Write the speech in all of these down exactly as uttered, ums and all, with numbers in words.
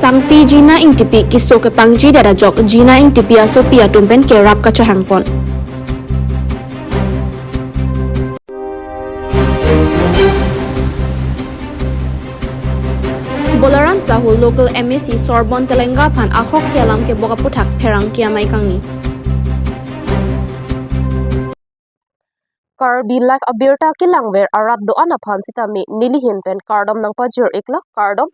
Sangpi Jina Ingtipi keso kepangjidet ajok Jina Ingtipi asopi atum pen kerap kachehangpon. Bolaram Sahu local M A C Sorbon Telenga aphan ahok hialam kebok aputhak pherangke amei kangni. Karbi Live abirta kelangver arat do-an aphan sitame nelihin pen kardom nangpajir-iklo, kardom.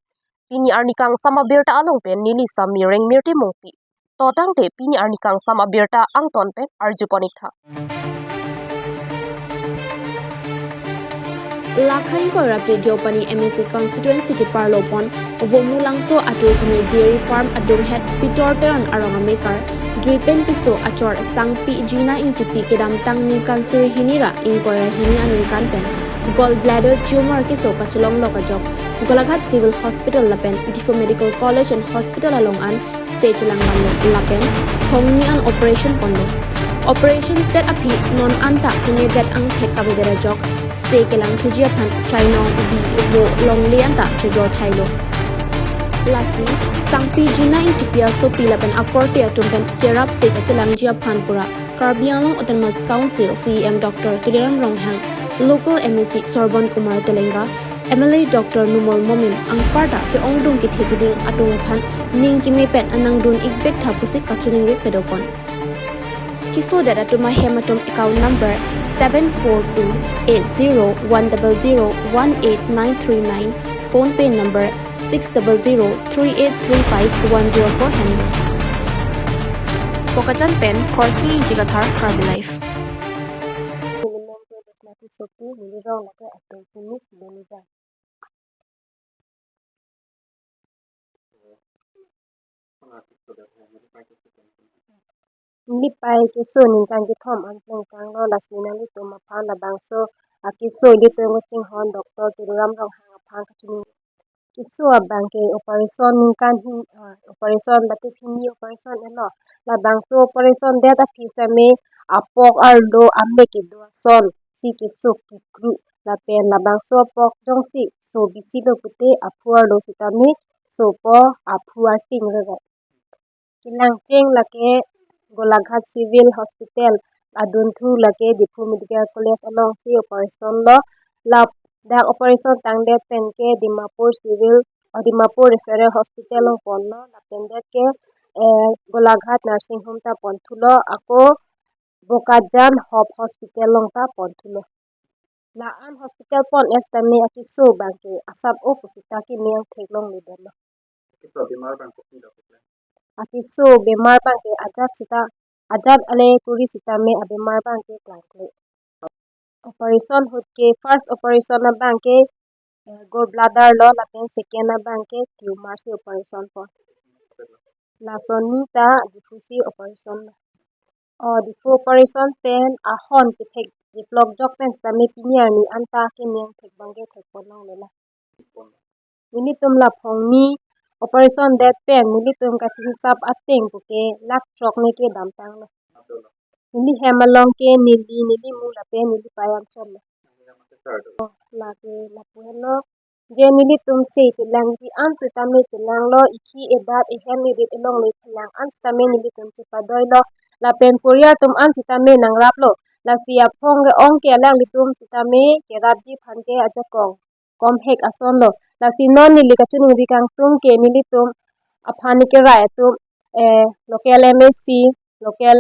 Pini arni kangsam abirta along pen neli Sami Rengmirti Mongpi. To tangte pini arni kangsam abirta angton pen arjupon-iktha. Lakha ingkoi ra phli Deopani M A C constituency keparlopon Vomulangso atur kimi dairy farm adunghet Pitor Teron arong amekar dui pen keso achor Sangpi Jina Ingtipi kedamtang ningkan suri hini ra ingkoi ra hini aningkan pen gall bladder tumor keso kachelonglok ajok Golaghat Civil Hospital lapen Diphu Medical College and Hospital along an se chelangdamlo lapen phongni an operation ponlo. Operation state aphi non anta kemedet angthek kavedet ajok se kelangthuji aphan chainong, bi, vo, longle anta chojor thailo. Lasi Sangpi Jina Ingtipi asopi lapen akorte atum pen kerap se kachelangji aphan pura Karbi Anglong Autonomous Council C E M Doctor Tuliram Ronghang, local M A C Sorbon Kumar Telenga, M L A Doctor Numal Momin anparta ke-ongdung kethe keding atum aphan ning keme pen anangdun-ikvek tha pusi kachiningri padopon. Kesodet atum ahem atum account number seven four two eight zero one double zero one eight nine three nine, PhonePe number six double zero three eight three five one zero four henlo. Bokachang pen Khorsing Ingti Kathar, Karbi Live. Neli pai keso ningkan kethom an plengtanglo, lasi nanglitum aphan labangso akeso ilitum kachinghon Doctor Tuliram Ronghang aphan kachini. Keso abang ke operation ningkan hin, ah, operation batu hini operation elo. Labangso operation det aphi sitame apok arlo amek kedo ason si keso kikru lapen labangso apok jongsi so bisi lo pute aphu arlo sitame sopo aphu ating rere. Kelangcheng lake Golaghat Civil Hospital adunthu lake Diphu Medical College alongsi operation lo. Ladak operation tangdet pen ke Dimapur Civil, oh, Dimapur Referral Hospital along ponlo. Lapen det ke, eh, Golaghat Nursing Home ta ponthulo. Ako Bokajan Hope Hospital along ta ponthulo. La-an hospital pon sitame akeso abang ke asap o pusita keme angthek longledetlo. Akeso bemar abang ke kopi lo? Akeso bemar abang ke ajat sita, ajat ale kuri sitame abemar abang ke klangkle. Operation ahut ke first operation abang ke, eh, gallbladder lo lapen second abang ke tumor si operation pon. Lason ni ta Diphu si operation lo. Oh, Diphu operation pen ahon kethek deplok jok pen sitame pini arni anta keme angthek abang ke thekpon longlelang. Nelitum la phongni operation det pen nelitum kachingsap ateng puke lakh throk ne kedamtanglo. Neli hem along ke neli, neli mu lapen neli payam chotlo. Oh, lake lapu henlo. Je nelitum se chelangji an sitame chelanglo, ikhi edat ehem erit elongle chelang an sitame nelitum chepadoilo. Lapen poriyal atum an sitame nangraplo. Lasi aphong ke-ong ke alanglitum sitame kerapji aphan ke ajakong komhek asonlo. Lasi non neli kachiningri kangtung ke nelitum aphan ne kerai atum, eh, local M A C, local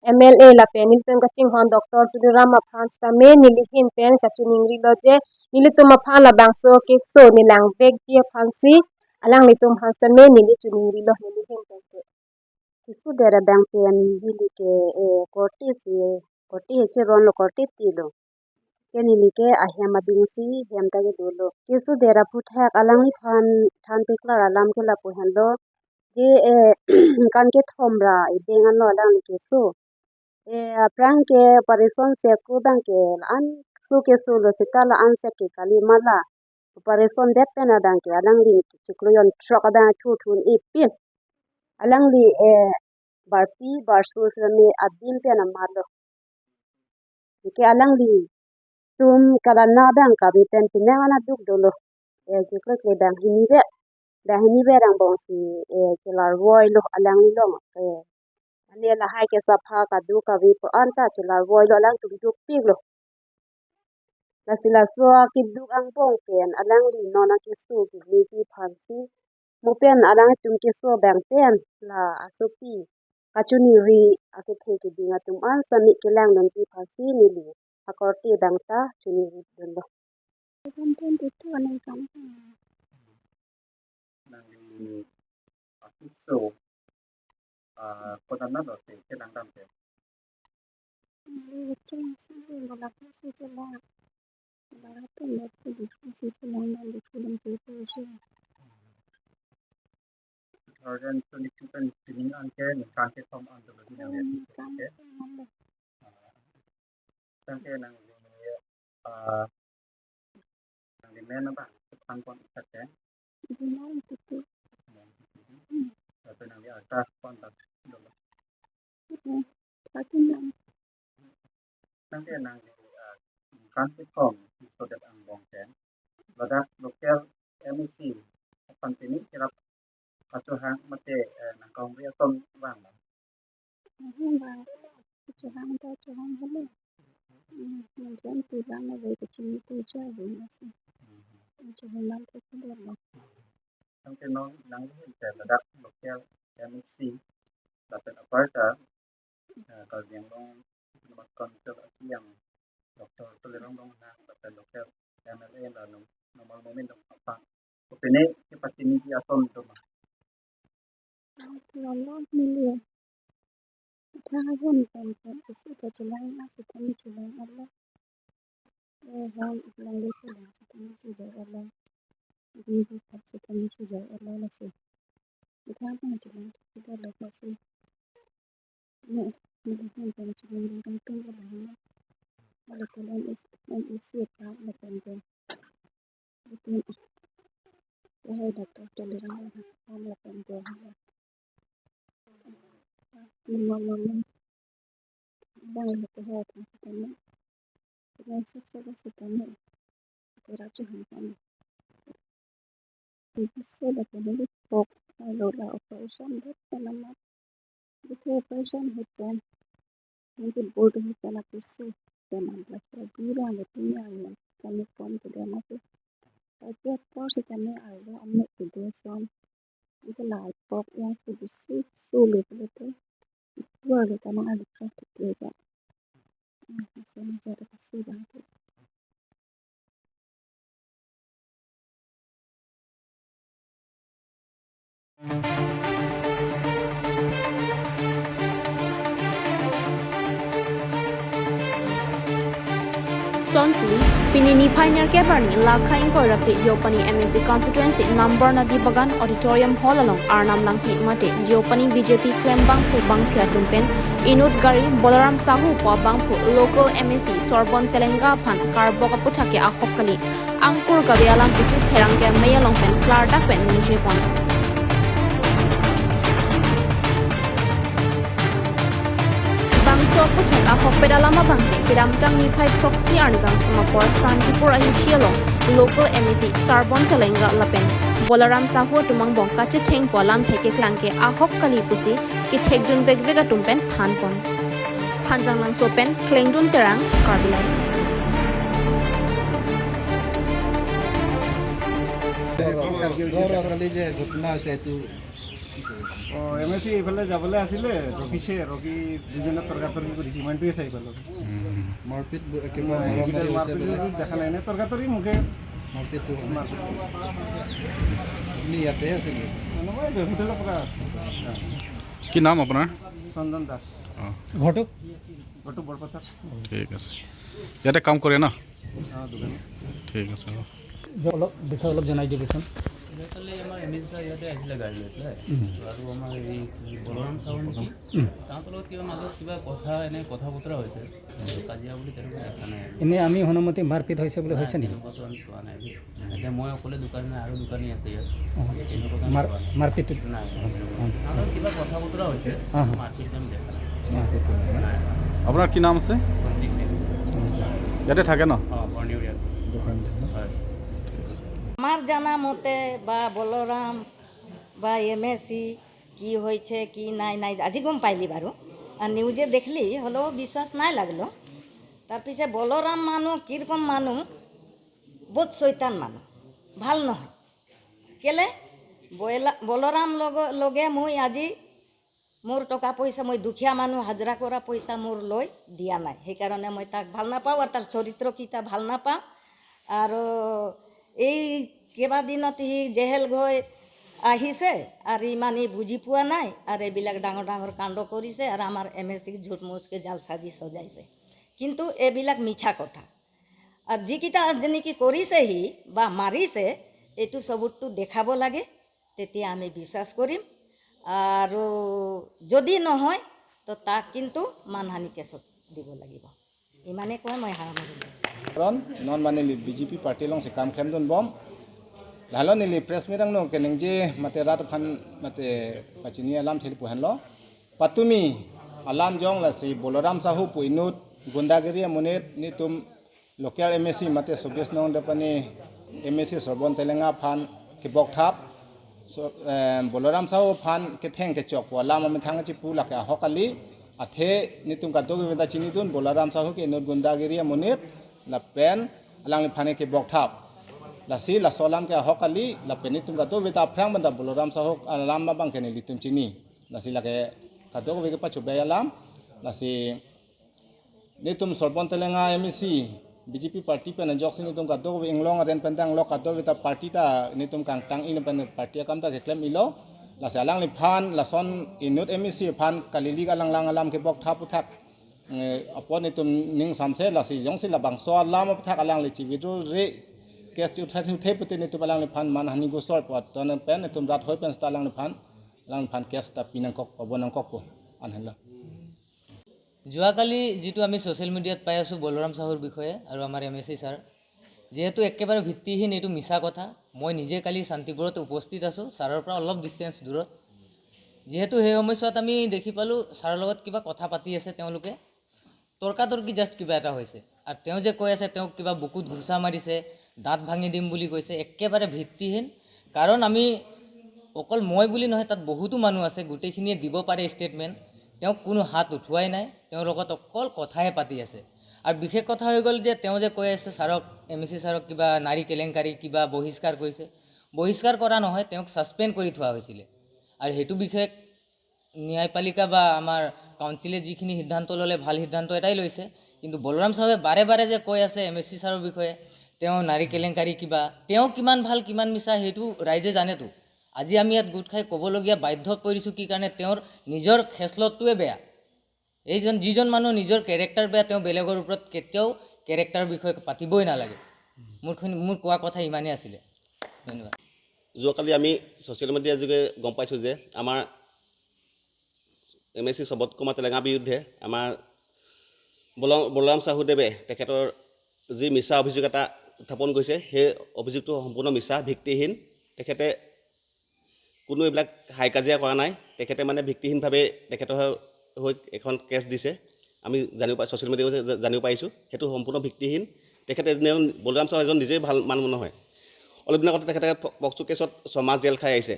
M L A lapen nelitum kachinghon Doctor Tuliram aphan sitame nelihin pen kachiningrilo je nelitum aphan labangso keso ne langvekji aphansi alanglitum aphan sitame neli chiningrilo nelihin pen ke. Kesodet abang pen neli ke, eh, korte si, korte he cheronlo, korte tilo. Ke neli ke ahem adungsi hem ta kedolo. Kesodet aphuthak alangliphan than paklar alam ke lapu henlo. Je, eh, ningkan kethom ra ebeng anlo alangli keso. Eh, aphrang ke operation si ako abang ke la-an so keso lo seta la-an si ke kali ma la. Operation det pen abang ke alangli chiklo jon throk abang thu thun ipin. Alangli, eh, barpi barso sitame adim pen amatlo. Anke alanglitum kalana abang kave pen penang an aduk dolo. Eh, chiklo kle abang hini ve. banghini ber angbong si, eh, chelarvoilo alanglilong, eh, ane lahai ke sapha kadokave pu anta chelarvoilo, alangtum dukpiklo. Lasi laso akeduk angbong pen alangli non akeso kemeji aphansi, mo pen alangtum keso abang pen la asopi kachiniri akethe keding atum an sami kelangdunji aphansi neli akorte abang ta chiniri dunlo. Seven twenty-two aningkan. Nangli akeso, ah, kodan nalo te chelangdam te? Nangli cheng si bola klasi chelang. Bola tum net si di klasi chelang nangli film chelang si. Two thousand twenty-two pen sining anke ningkan kethom an dolo di nangli akeso. Ningkan ke? Kethom an dolo. Ah, tangke nangli, ah, nangli men abang, kethan pon isak ke? Bina itu. Tapi nangli arta pon tak dolo. Hmm, satu nang. Tangke nangli, ah, kan kethom, so that angbong ke. Ladak local M A C aphan pini kerap kachohang mate, eh, nangkahumri ason vanglo? Chohang vanglo, chohang ta chohang helo. Hmm, nanglitum vanglo, kachini tu cha vanglo si. Chohang vang ta si dolo. Tangke non nangli ke ladak local M A C lapen aparta, eh, Karbi Anglong Autonomous Council a-C E M Doctor Tuliram Ronghang lapen local M L A la nung Numal Momin dong aphan kopine kepachiniji ason doma? Lolo neli thang ahun pen pen isi ta chelang, isi ta mi chelang arlo. Eh, hal lang le chelang, isi ta mi chelang arlo. Di di ta isi ta mi chelang arlo lasi. Ithang pang chelang, chelang lo lasi. Ne, ne, ne, ne, chelang, chelang, chelang, chelang, chelang. Lapen M A C, M A C pa, lapen ke. Lapen, eh, Doctor Tuliram Ronghang, lapen ke. Mama, mama. Bang, lapen ke, lapen ke. Lapen sab, sab, sab, lapen ke. Lapen rap, sab, lapen ke. Bisa dapat dulu pok, kalau la operation, buat tanaman. Itu operation hotel. Nanti bodoh hotel aku sih. Teman belajar bilang, itu yang kami pon ke dia masih. Tapi apa sih kami ada, anak kedua son. Itu lah pok yang sedih sih, sulit betul. Itu ada karena ada praktik juga. Hmm, saya menjadi kasih banget. Sonsi, pini niphai nerkep arni, lakha ingkoi rapte Deopani M A C constituency number Nadi Bagan Auditorium Hall along Arnam Langpi mate Deopani B J P klembangphu bangphi atum pen inut gari Balaram Sahu pu abangphu local M A C Sorbon Telenga aphan karbok aputhak ke ahok kali, angkur kave alam pusi pherangke amei along pen klardak pen ningje pon. Bangso aputhak ahokpet alam abangke kedamtang niphai throksi arni kangsam apor Santipur ahithi along local M A C Sorbon Telenga lapen Balaram Sahu atum angbong kachethengpo alamthe keklang ke ahok kali pusi kethekdun vekvek atum pen thanpon. Hanjanglangso pen Klengdun Terang, Karbi Live. কালি যে ঘটনা আছে এইটো কি ক'ব? অ, M A চি এইফালে যাবলৈ আছিলে, ৰখিছে, ৰখি দুজনে তৰ্কাতৰ্কি কৰিছে, ইমানটোৱে চাই পালোঁ। মাৰপিট ব-, একেবাৰে নাই, মাৰামাৰি এইকেইটা হৈছে মাৰপিট বোলে। দেখা নাই, এনে তৰ্কাতৰ্কি মুখে মাৰপিটটো হোৱা নাই। মাৰপিট। আপুনি ইয়াতে আছে নেকি? নহয়, হোটেলৰ পৰা। কি নাম আপোনাৰ? চন্দন দাস। অ। ঘৰটো? ঘৰটো বৰপথাৰ। ঠিক আছে। ইয়াতে কাম কৰে ন? অ, দোকান। ঠিক আছে, অ। অলপ বিষয়ে অলপ জনাই দিবচোন। এইফালে আমাৰ এম এল এ ছাৰ ইয়াতে আহিছিলে গাড়ী লৈ পেলাই। উম। আৰু আমাৰ এই বলৰাম চাহু নেকি? উম। তাহাঁতৰ লগত কিবা মাজত কিবা কথা, এনে কথা বতৰা হৈছে। কাজিয়া বুলি তেনেকুৱা দেখা নাই আৰু। এনে আমি শুনা মতে মাৰপিট হৈছে বুলি নাই, হৈছে নেকি? তেনেকুৱাতো আমি চোৱা নাই দেই। এতিয়া মই অকলে দোকানী নাই, আৰু দোকানী আছে ইয়াত। অ। তেনেকুৱাতো আমি মাৰ-, চোৱা নাই। মাৰপিট? নাই, নাই, তেনেকুৱা। অ। আমাৰ কিবা কথা বতৰা হৈছে, হা, হা। মাৰপিট আমি দেখা নাই। মাৰপিট হোৱা নাই। নাই, নাই। আপোনাৰ কি নাম আছে? সঞ্জীৱ দে। সঞ্জীৱ। ইয়াতে থাকে ন? অ, বৰ্ণিউৰ ইয়াত। দোকান থাকে ন? হয়। আমাৰ জানা মতে বা বলৰাম বা এম এ চি কি হয়েছে কি নাই নাই আজি গম পাইলি বারো। আর নিউজে দেখলি হলেও বিশ্বাস নাই লাগলো। তার পিছে বলরাম মানু কিরকম মানু, বহুত শৈতান মানু, ভাল নহয়। কেলে বয়লা- বলরাম লগ- লগে মই আজি মোৰ টকা পইচা, মই দুখীয়া মানুহ, হাজিৰা কৰা পইচা মোৰ লৈ দিয়া নাই, সেইকাৰণে মই তাক ভাল নাপাওঁ আৰু তাৰ চৰিত্ৰ কিটা ভাল নাপাওঁ। আৰু এই কেইবাদিনত সি জেহেল গৈ আহিছে আৰু ইমানেই বুজি পোৱা নাই আৰু এইবিলাক ডাঙৰ ডাঙৰ কাণ্ড কৰিছে আৰু আমাৰ এম এ চিক ঝুট মুচকে জালচাজি সজাইছে। কিন্তু এইবিলাক মিছা কথা। আৰু যিকেইটা নেকি কৰিছে সি বা মাৰিছে, এইটো চবুতটো দেখাব লাগে, তেতিয়া আমি বিশ্বাস কৰিম। আৰু যদি নহয়, তো তাক কিন্তু মানহানি কেছত দিব লাগিব। ইমানে কৈ মই সামৰিলোঁ। Ron, non mane neli B J P party alongsi kam klemdunbom. Lahelo neli press meet angno keningje mate rat aphan mate pachini alam theli pu henlo. Patumi alam jong lasi Balaram Sahu pu inut gundagiri amonit netum local M A C mate Subis Nong Depani M A C Sorbon Telenga aphan kebokthap. So, eh, Balaram Sahu aphan ketheng kechok pu alam amethang chipu lake ahok kali. Athe netum kadokave ta chinidun Balaram Sahu ke inut gundagiri amonit lapen alangliphan kebokthap. Lasi laso alam ke ahok kali lapen netum kadokave ta aphrang banta Balaram Sahu alam abang ke nelitum chini. Lasi lake kadokave kepachobei alam. Lasi netum Sorbon Telenga M A C B J P party pen ajoksi netum kadokave inglong aren pen danglok kadokave ta party ta netum kangtang in pen party akam ta keklem ilo. Lasi alangliphan lason inut M A C aphan kalilik alanglang alam kebokthap aputhak, eh, apot netum ning samse lasi jongsi labangso alam aputhak alangli chi withdraw re case uthai uthai pute netum alangliphan manhani gosor apot ton pen netum rat hoi pen seta alangliphan alangliphan case ta pinangkok pabo nangkokpo an henlo. যোৱাকালি যিটো আমি ছ'চিয়েল মিডিয়াত পাই আছোঁ বলৰাম চাহুৰ বিষয়ে আৰু আমাৰ M A C sir, যিহেতু একেবাৰে ভিত্তিহীন, এইটো মিছা কথা। মই নিজে কালি শান্তিপুৰত উপস্থিত আছোঁ, ছাৰৰ পৰা অলপ ডিষ্টেঞ্চ দূৰত। যিহেতু সেই সময়ছোৱাত আমি দেখি পালোঁ ছাৰৰ লগত কিবা কথা পাতি আছে তেওঁলোকে, তৰ্কাতৰ্কি জাষ্ট কিবা এটা হৈছে। আৰু তেওঁ যে কৈ আছে তেওঁক কিবা বুকুত ঘুচা মাৰিছে, দাঁত ভাঙি দিম বুলি কৈছে, একেবাৰে ভিত্তিহীন। কাৰণ আমি, অকল মই বুলি নহয়, তাত বহুতো মানুহ আছে, গোটেইখিনিয়ে দিব পাৰে ষ্টেটমেণ্ট। তেওঁক কোনো হাত উঠোৱাই নাই, তেওঁৰ লগত অকল কথাহে পাতি আছে। আৰু বিশেষ কথা হৈ গ'ল যে তেওঁ যে কৈ আছে ছাৰক, এম এ চি ছাৰক কিবা নাৰী কেলেংকাৰী, কিবা বহিষ্কাৰ কৰিছে। বহিষ্কাৰ কৰা নহয়, তেওঁক ছাছপেণ্ড কৰি থোৱা হৈছিলে। আৰু সেইটো বিষয়ে ন্যায়পালিকা বা আমাৰ কাউন্সিলে যিখিনি সিদ্ধান্ত ল'লে, ভাল সিদ্ধান্ত এটাই লৈছে। কিন্তু বলৰাম চাহুৱে বাৰে বাৰে যে কৈ আছে এম এ চি ছাৰৰ বিষয়ে, তেওঁ নাৰী কেলেংকাৰী কিবা, তেওঁ কিমান ভাল কিমান মিছা সেইটো ৰাইজে জানেতো। আজি আমি ইয়াত গোট খাই ক'বলগীয়া বাধ্যত পৰিছোঁ, কি কাৰণে? তেওঁৰ নিজৰ খেচলতটোৱে বেয়া। এইজন যিজন মানুহ নিজৰ কেৰেক্টাৰ বেয়া, তেওঁ বেলেগৰ ওপৰত কেতিয়াও কেৰেক্টাৰৰ বিষয়ে পাতিবই নালাগে। মোৰ খিনি- মোৰ কোৱা কথা ইমানেই আছিলে। ধন্যবাদ। যোৱাকালি আমি ছ'চিয়েল মিডিয়াৰ যোগে গম পাইছোঁ যে আমাৰ এম এ চি সবত কুমাৰ টেলেঙাৰ বিৰুদ্ধে আমাৰ বল- বলৰাম চাহুদেৱে তেখেতৰ যি মিছা অভিযোগ এটা উত্থাপন কৰিছে, সেই অভিযোগটো সম্পূৰ্ণ মিছা, ভিত্তিহীন। তেখেতে কোনো এইবিলাক হাই কাজিয়া কৰা নাই। তেখেতে মানে ভিত্তিহীনভাৱে তেখেতৰ হৈ এখন কেছ দিছে। আমি জানিব পাই- ছ'চিয়েল মিডিয়াত জা- জানিব পাৰিছোঁ, সেইটো সম্পূৰ্ণ ভিত্তিহীন। তেখেতে এজন- বলৰাম চাহু এজন নিজেই ভাল মানুহ নহয়। অলপ দিনৰ আগতে তেখেতে প- পকচো কেছত ছমাহ জেল খাই আহিছে।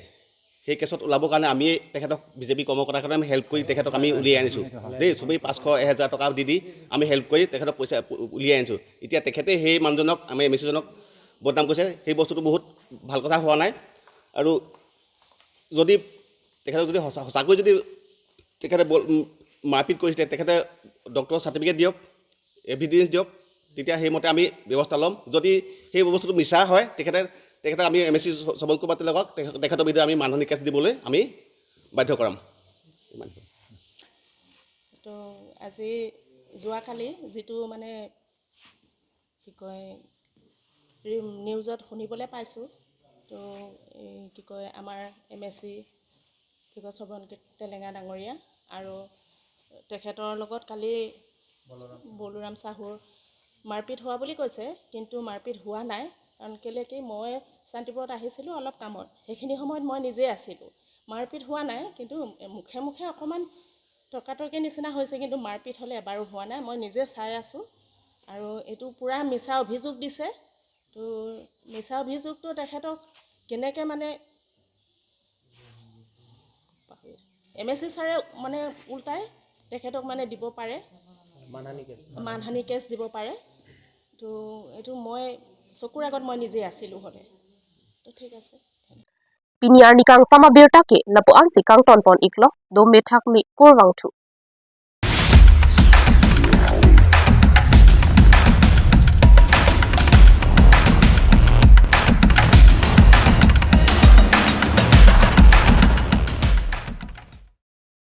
সেই কেছত ওলাবৰ কাৰণে আমি তেখেতক, বি জে পি কৰ্মকৰ্তাৰ কাৰণে আমি হেল্প কৰি তেখেতক আমি উলিয়াই আনিছোঁ দেই। চবেই পাঁচশ এহেজাৰ টকা দি দি আমি হেল্প কৰি তেখেতক পইচা উ- উলিয়াই আনিছোঁ। এতিয়া তেখেতে সেই মানুহজনক, আমাৰ এম এ চিজনক বদনাম কৰিছে, সেই বস্তুটো বহুত ভাল কথা হোৱা নাই। আৰু যদি তেখেতক যদি সঁচা- সঁচাকৈ যদি তেখেতে বল- উম, মাৰপিট কৰিছিলে, তেখেতে ডক্টৰৰ চাৰ্টিফিকেট দিয়ক, এভিডেন্স দিয়ক, তেতিয়া সেইমতে আমি ব্যৱস্থা ল'ম। যদি সেই বস্তুটো মিছা হয়, তেখেতে তেখেতে আমি এম এ চি স- সবল কুমাৰ টেলেঙাক তেখে- তেখেতৰ বিৰুদ্ধে আমি মানহানি কেছ দিবলৈ আমি বাধ্য কৰাম। ইমানখিনি। তো আজি যোৱাকালি যিটো মানে কি কয়, ৰি- নিউজত শুনিবলৈ পাইছোঁ। তো এই কি কয়, আমাৰ এম এ চি কি কয়, শ্ৰৱণ কে- টেলেঙা ডাঙৰীয়া আৰু তেখেতৰ লগত কালি বলোৰাম চাহুৰ মাৰপিট হোৱা বুলি কৈছে, কিন্তু মাৰপিট হোৱা নাই। কাৰণ কেলে কি, মই শান্তিপুৰত আহিছিলোঁ অলপ কামত, সেইখিনি সময়ত মই নিজে আছিলোঁ। মাৰপিট হোৱা নাই, কিন্তু মুখে মুখে অকণমান তৰ্কাতৰ্কি নিচিনা হৈছে, কিন্তু মাৰপিট হ'লে এবাৰো হোৱা নাই। মই নিজে চাই আছোঁ। আৰু এইটো পূৰা মিছা অভিযোগ দিছে। তো মিছা অভিযোগটো তেখেতক কেনেকৈ মানে এম এছ এ ছাৰে মানে উল্টাই তেখেতক মানে দিব পাৰে, মানহানি কেছ। মানহানি কেছ দিব পাৰে। তো এইটো মই চকুৰ আগত মই নিজে আছিলোঁ হ'লে। তো ঠিক আছে। Pini arni kangsam abirta ke lapu-ansi kangtonpon iklo, do methak me kurvangthu.